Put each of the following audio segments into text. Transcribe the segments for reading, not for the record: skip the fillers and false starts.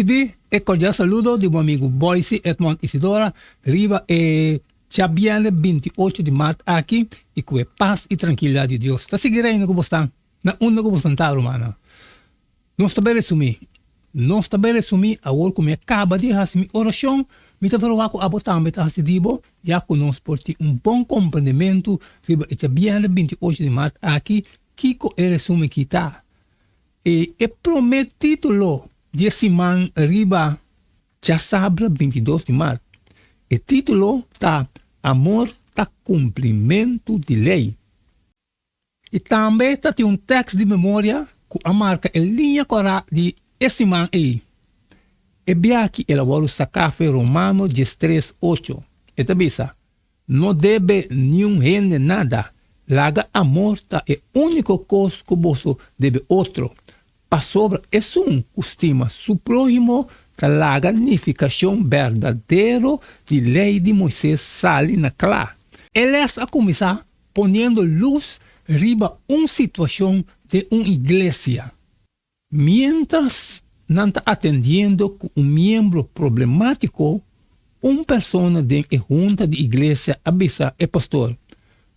Risibí e kordial saludo di bo amigu Boyce Edmond Isidora riba e djabièrnè 28 di mart aki i ku e pas i trankilidat di Dios ta sigui reina ku bosnan na unda ku bosnan ta, rumannan. Nos ta bai resumí. Nos ta bai resumí awor ku mi a kaba di hasi mi orashon, mi ta ferwagt ku abo tambe ta hasi di bo, ya ku nos por tin un bon komprendementu riba e djabièrnè 28 di mart aki kiko e resumí ki ta. E e promé título di e siman riba djasabra 22 di mart. E título ta Amor ta kumplimentu di lei. I tambe ta tin un tèks di memoria ku a marka e liña kòrá di e siman ei. E biaha el a wòrdu saká fe Romano 13, ocho. E ta bisa, No debe niun hende nada, laga amor ta e úniko kos ku boso debe otro, pasobra esun ku stima su próhimo ta laga nifikashon berdadero di Lei di Moisés sali na kla. E lès a kuminsá poniendo lus riba un situashon den un iglesia. Miéntras nan ta atendiendo ku un miembro problemátiko, un persona den e hunta di iglesia a bisa e pastor,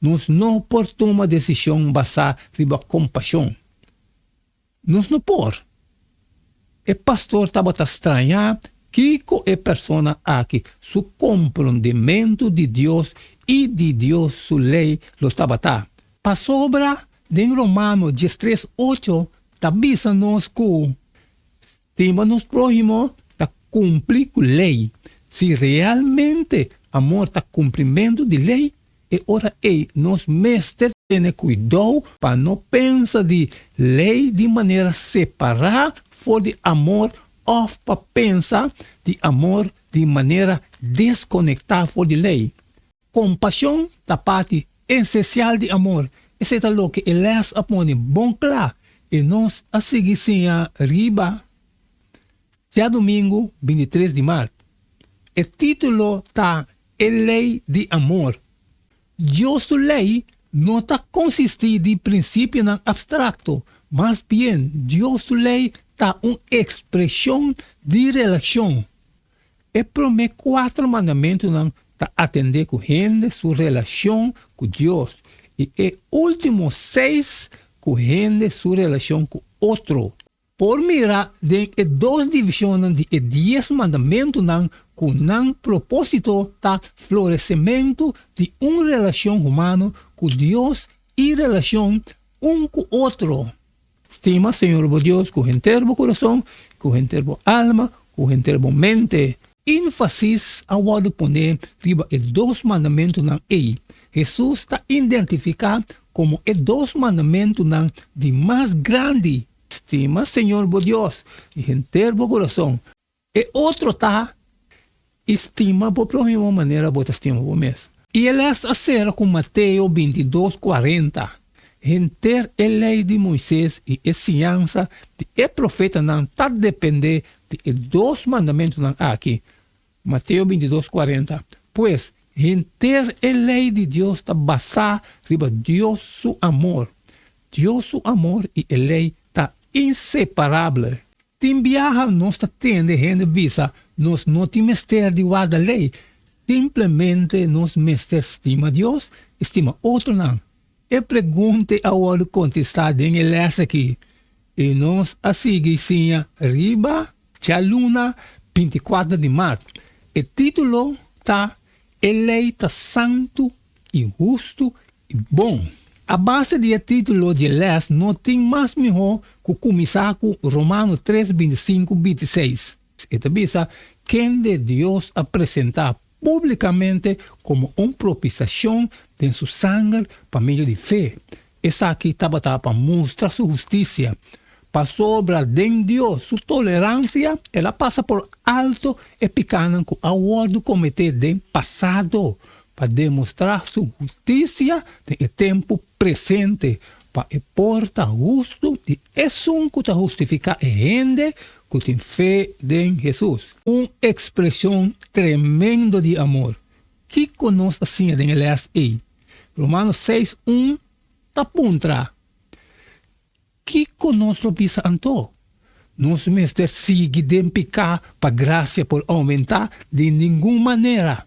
Nos no por tuma desishon basá riba kompashon. Nos no por. E pastor tabata strañá kiko e persona aki su komprondementu di Dios i di Dios su lei lo tabata. Pasobra den Romano 13 ocho ta bisa nos ku stima nos próhimo ta kumpli ku lei. Si realmente amor ta kumplimentu di lei, e ora ei nos mester tene kuidou pa no pensa di lei di manera separá for di amor òf pa pensa di amor di manera deskonektá for di lei. Kompashon ta parti esensial di amor. Esei ta loke e lès a pone bon kla i nos a sigui siña riba djadumingu 23 di mart. E título ta E Lei di Amor. Dios su lei no ta konsistí di prinsipionan abstrakto, mas bien Dios su lei ta un ekspreshon di relashon. E promé kuater mandamentunan ta atendé ku hende su relashon ku Dios i e último seis ku hende su relashon ku otro. Por mira den e dos divishonnan di e Dies Mandamentunan ku nan propósito ta floresementu di un relashon humano ku Dios i relashon un ku otro. Stima Señor bo Dios ku henter bo kurason, ku henter bo alma, ku henter bo mente. Énfasis a wòrdu poné riba e dos mandamentunan ei. Hesus ta identifiká komo e dos mandamentunan di mas grandi. Stima Señor bo Dios di henter bo kurason. E otro ta, I stima bo próhimo manera bo ta stima bo mes. I e lès a sera ku Mateo 22, 40, Henter e Lei di Moises i e siñansa di e profetanan ta dependé di e dos mandamentunan aki. Mateo 22, 40, Pues, henter e Lei di Dios ta basá riba Dios su amor. Dios su amor i e Lei ta inseparabel. Tin biaha nos ta tende hende bisa nos no tin mester di warda lei, simplemente nos mester stima Dios i stima otronan. E pregunta a wòrdu kontestá den e lès aki i nos a sigui siña riba djaluna 24 di mart. E título ta E Lei Ta Santu i Hustu i Bon. A base di e título dje lès no tin mas mihó ku kuminsá ku Romano 3, 25, 26. E ta bisa, Kende Dios a presentá públikamente komo un propisiashon den su sanger pa medio di fe. Esaki tabata pa mustra su hustisia, pasobra den Dios su toleransia el a pasa por alto e pikánan ku a wòrdu kometé den pasado, pa demostrá su hustisia den e tempu presente, pa e por ta hustu di esun ku ta hustifiká e hende ku tin fe den Hesus. Un ekspreshon tremendo di amor! Kiko nos ta siña den e lès ei? Romano 6, 1 ta puntra, Kiko nos lo bisa anto? Nos mester sigui den piká pa grasia por oumentá? Di ningun manera!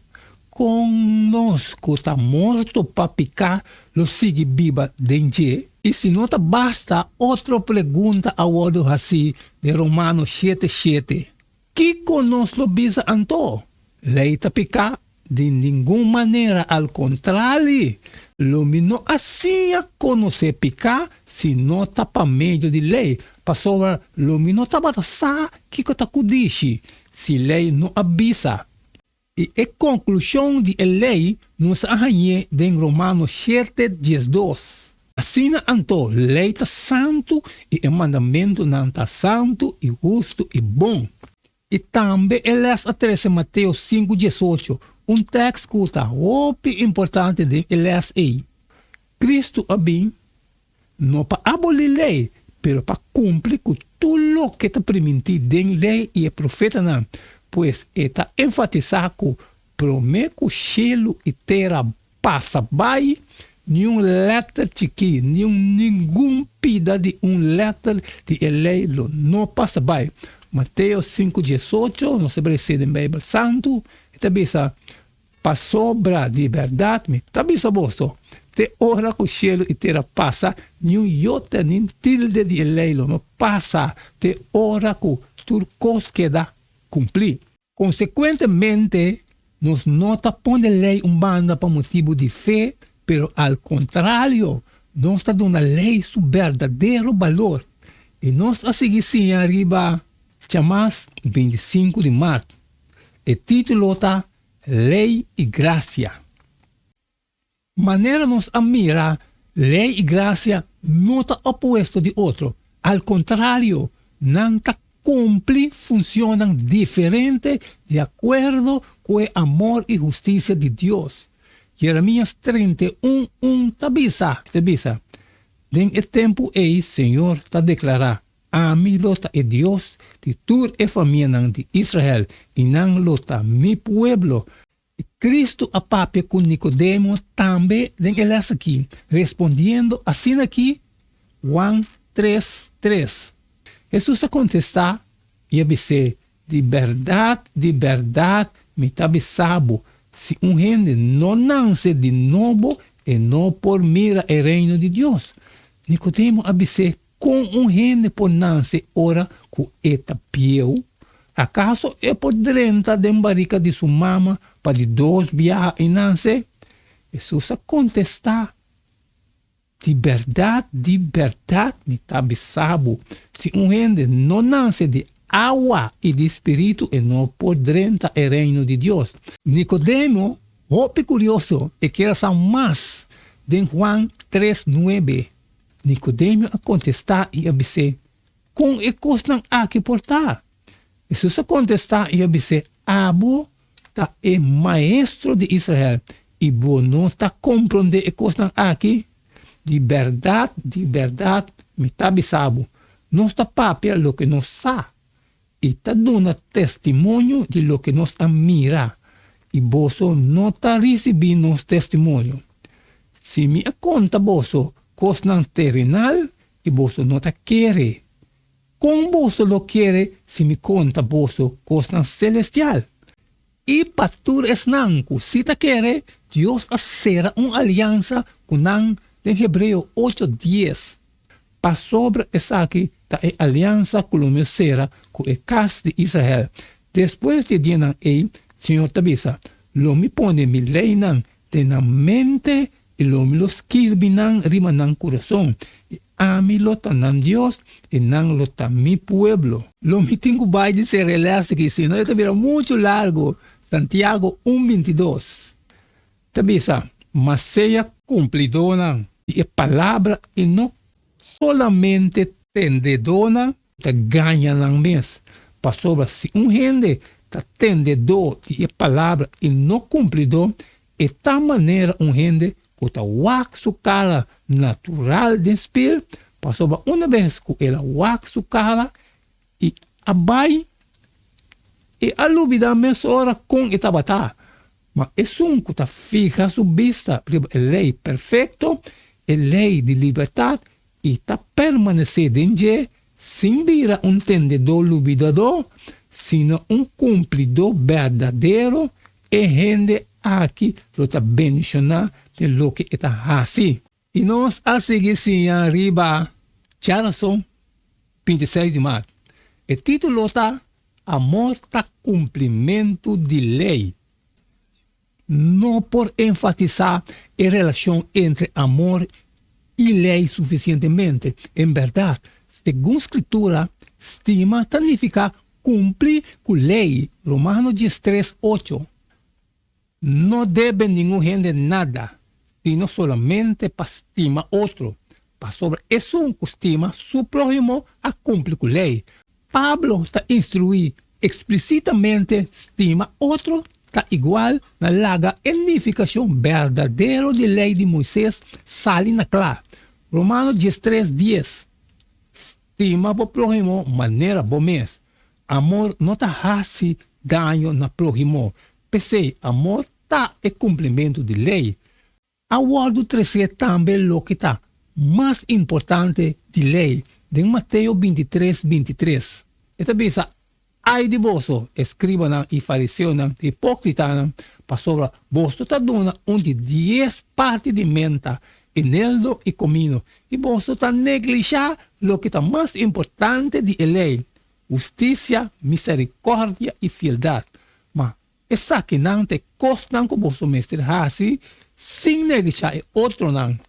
Kon nos ku ta morto pa piká lo sigui biba den dje? I si no ta basta, otro pregunta a wòrdu hasí den Romano shete shete, Kiko nos lo bisa anto? Lei ta piká? Di ningun manera, al kontrali, lo mi no a siña konosé piká si no ta pa medio di lei, pasobra lo mi no tabata sa kiko ta kudishi si lei no a bisa. I e konklushon di e lei nos a hañ'é den Romano shete diesdos. Asina anto, lei ta santu i e mandamentunan ta santu i hustu i bon. I tambe e les a trese Mateo sinku diesocho, un tèks ku ta hopi importante den e les ei. Kristu a bin, no pa abolí lei, pero pa kumpli ku tur loke ta primintí den lei i e profetanan. Pues e ta enfatisá ku promé ku shelu i tera pasa bai, niun lèter chikí, niun ningun pida di un lèter di e lei lo no pasa bai. Mateo sinku diesocho, nos ta bresé den Beibel Santu, e ta bisa, Pasobra di bèrdat mi ta bisa boso, te ora ku shelu i tera pasa, niun yota nin tilde di e lei lo no pasa te ora ku tur kos keda kumplí. Konsekuentemente, nos no ta pone lei un banda pa motibu di fe, pero al kontrario, nos ta duna lei su berdadero balor. I nos a sigui siña riba djamas bintisinku di mart. E título ta Lei i Grasia. Manera nos a mira, lei i grasia no ta opuesto di otro. Al kontrario, nan ta kumpli funshonnan diferente di akuerdo ku e amor i hustisia di Dios. Jeremias 31, un ta bisa, ta bisa, Den e tempu ei Señor ta deklará, Ami lo ta e Dios di tur e famianan di Israel, i nan lo ta mi pueblo. Cristo a papia cu Nicodemo tambe den e les aki, respondiendo asina aki, Juan tres, tres. Jesus a contesta i a bis'é, Di berdad, di berdad, mi ta bisa bo, si un hende no nance di nobo, e no por mira e reino di Dios. Nicodemo a bis'é, Kon un hende por nase ora ku e ta bieu? Akaso e por drenta den barika di su mama pa di dos biaha i nase? Hesus a kontestá, Di bèrdat, di bèrdat mi ta bisa bo, si un hende no nase di awa i di spiritu e no por drenta e Reino di Dios. Nikodemo, hopi kurioso, e kier a sa mas. Den Juan tres nuebe. Nikodemio a kontestá i a bis'é, Kon e kosnan aki por ta? Hesus a kontestá i a bis'é, Abo ta e maestro di Israel, i bo no ta komprondé e kosnan aki? Di bèrdat, di bèrdat, mi ta bisa bo, nos ta papia loke nos sa, i ta duna testimonio di loke nos a mira, i boso no ta risibí nos testimonio. Si mi a konta boso kosnan terenal i boso no ta kere, kon boso lo kere si mi konta boso kosnan selestial? I pa tur esnan ku sí ta kere, Dios a sera un aliansa ku nan den Hebreo ocho dies, Pasobra esaki ta e aliansa ku lo mi sera ku e kas di Israel despues di e dianan ei, Señor ta bisa, Lo mi pone mi leinan den nan mente i lo mi lo skirbi nan riba nan kurason, i ami lo ta nan Dios i nan lo ta mi pueblo. Lo mi tin ku bai di sera e lès aki, sino e ta bira muchu largu. Santiago un bintidos ta bisa, Ma sea kumplidónan di e palabra i no solamente tendedónan ta gaña nan mes. Pasobra si un hende ta tendedó di e palabra i no kumplidó, e ta manera un hende ku ta wak su kara natural den spil, pasobra una bes ku el a wak su kara i a bai, e a lubidá mesora kon e tabata. Ma esun ku ta fiha su bista riba e lei perfekto, e lei di libertat, i ta permanesé den dje, Sin bira un tendedó lubidadó, sino un kumplidó berdadero, e hende aki lo ta bendishoná den loke e ta hasi. I nos a sigui siña riba djarason 26 di mart. E título ta Amor ta kumplimentu di lei. No por enfatisá e relashon entre amor i lei sufisientemente. En bèrdat, segun Skritura, stima ta nifiká kumpli ku lei, Romano 13, 8. No debe ningun hende nada, sino solamente pa stima otro, pasobra esun ku stima su próhimo a kumpli ku lei. Pablo ta instruí eksplisitamente stima otro ta igual na laga e nifikashon berdadero di Lei di Moises sali na kla. Romano 13, 10, Stima bo próhimo manera bo mes. Amor no ta hasi daño na próhimo. P'esei, amor ta e kumplimentu di lei. A wòrdu tresé tambe loke ta mas importante di lei den Mateo 23, 23. E ta bisa, Ai di boso, eskribanan i fariseonan, hipókritanan, pasobra boso ta duna un di dies parti di menta, eneldo i komino, i boso ta neglishá loke ta mas importante di e lei, hustisia, miserikòrdia i fieldat. Ma Esakinan ta e kosnan ku boso mester hasi sin neglishá e otronan.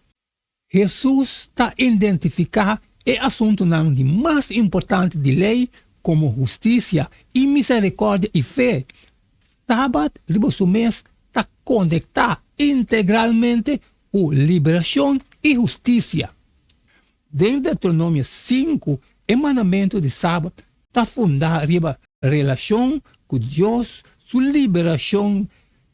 Hesus ta identifiká e asuntunan di mas importante di Lei komo hustisia i miserikòrdia i fe. Sabat riba su mes ta konektá integralmente ku liberashon i hustisia. Den Deuteronomio 5, e mandamentu di Sabat ta fundá riba relashon ku Dios su liberashon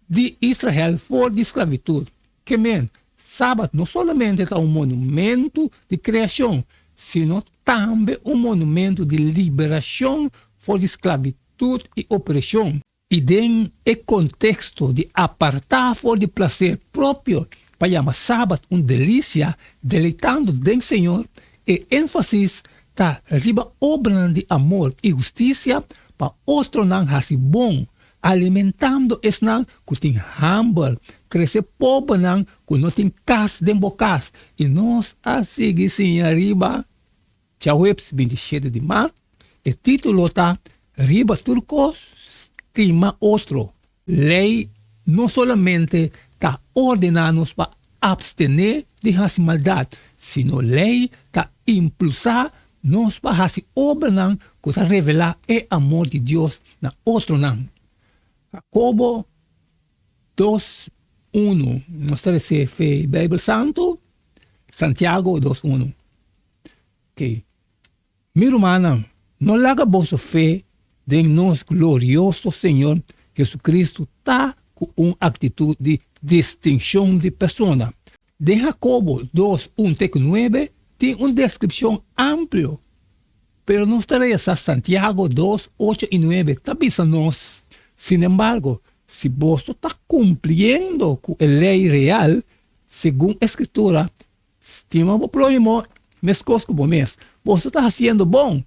di Israel for di sklabitut. Ke men, Sabat no solamente ta un monumentu di kreashon, sino tambe un monumentu di liberashon for di sklabitut i opreshon. I den e konteksto di apartá for di plaser propio pa yama Sabat un delisia, deleitando den Señor, e énfasis ta riba obranan di amor i hustisia pa otronan hasi bon, alimentando esnan ku tin hamber, trese pobernan ku no tin kas den bo kas. I nos a sigui siña riba Djaweps 27 di mart, e título ta Riba tur kos, stima otro. Lei no solamente ta ordená nos pa apstené di hasi maldat, sino lei ta impulsá nos pa hasi obranan ku ta revelá e amor di Dios na otronan. Jakobo 2, 1, nos ta resé fe Beibel Santu, Santiago 2, 1. Oké. Mi rumannan, no laga boso fe den nos glorioso Señor Jesucristo ta ku un aktitut di distinshon di persona. Den Jakobo 2, 1 te ku 9 tin un deskripshon amplio, pero nos ta resa Santiago 2, 8 i 9 ta bisa nos, Sinembargo, si boso ta kumpliendo ku e lei real segun e Skritura, Stima bo próhimo meskos ku bo mes. Boso ta hasiendo bon.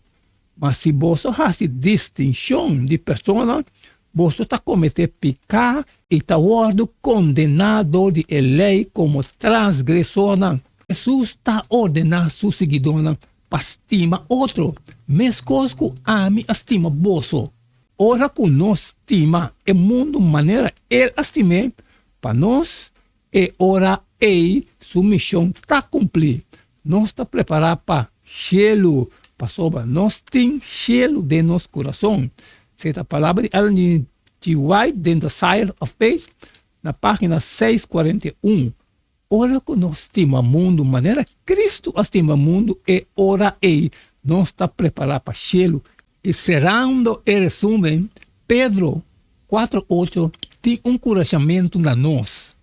Ma si boso hasi distinshon di persona, boso ta kometé piká i ta wòrdu kondená dor di e lei komo transgresornan. Hesus ta ordená su siguidónan pa stima otro meskos ku ami a stima boso. Ora ku nos stima e mundu manera el a stim'é, pa nos E ora ei su mishon ta kumplí. Nos ta prepará pa shelu, pasobra nos tin shelu den nos kurason. Esei ta palabra di Ellen G. White den The Desire of Faith, na página 641. Ora ku nos stima mundu manera Kristu a stima mundu, e ora ei nos ta prepará pa shelu. I serando e resumen, Pedro 4 8 tin un kurashamentu na nos.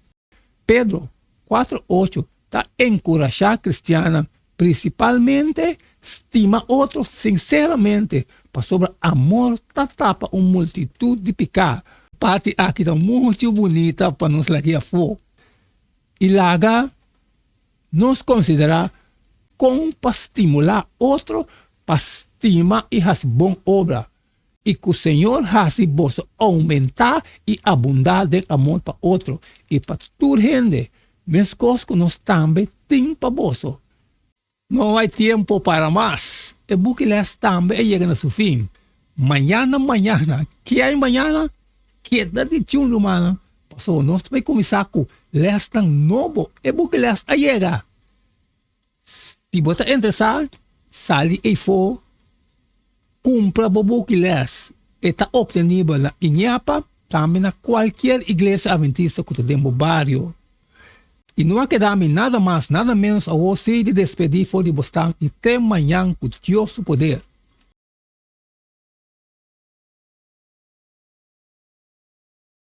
Pedro 4 8 ta enkurashá kristiannan prinsipalmente stima otro sinseramente, pasobra amor ta tapa un multitut di piká. Parti aki ta muchu bunita pa nos lag'é afó i laga nos konsiderá kon pa stimulá otro. pa stima i hasi bon obra, i ku Señor hasi boso oumentá i abundá den amor pa otro i pa tur hende, meskos ku nos tambe tin pa boso. No hay tiempo para mas. E buki les tambe a yega na su fin. Mañana mañana, ke hay mañana? Keda di chun rumannan, pasobra nos ta bai kuminsá ku lesnan nobo. E buki les a yega. Si bo ta interesá, sali eifó, kumpra bo buki les. E ta optenibel na Iñapa, tambe na kualkier iglesia adventista ku ta den bo bario. I no a keda mi nada mas, nada ménos awor si di despedí for di bo stan i te mañan ku Dios su poder.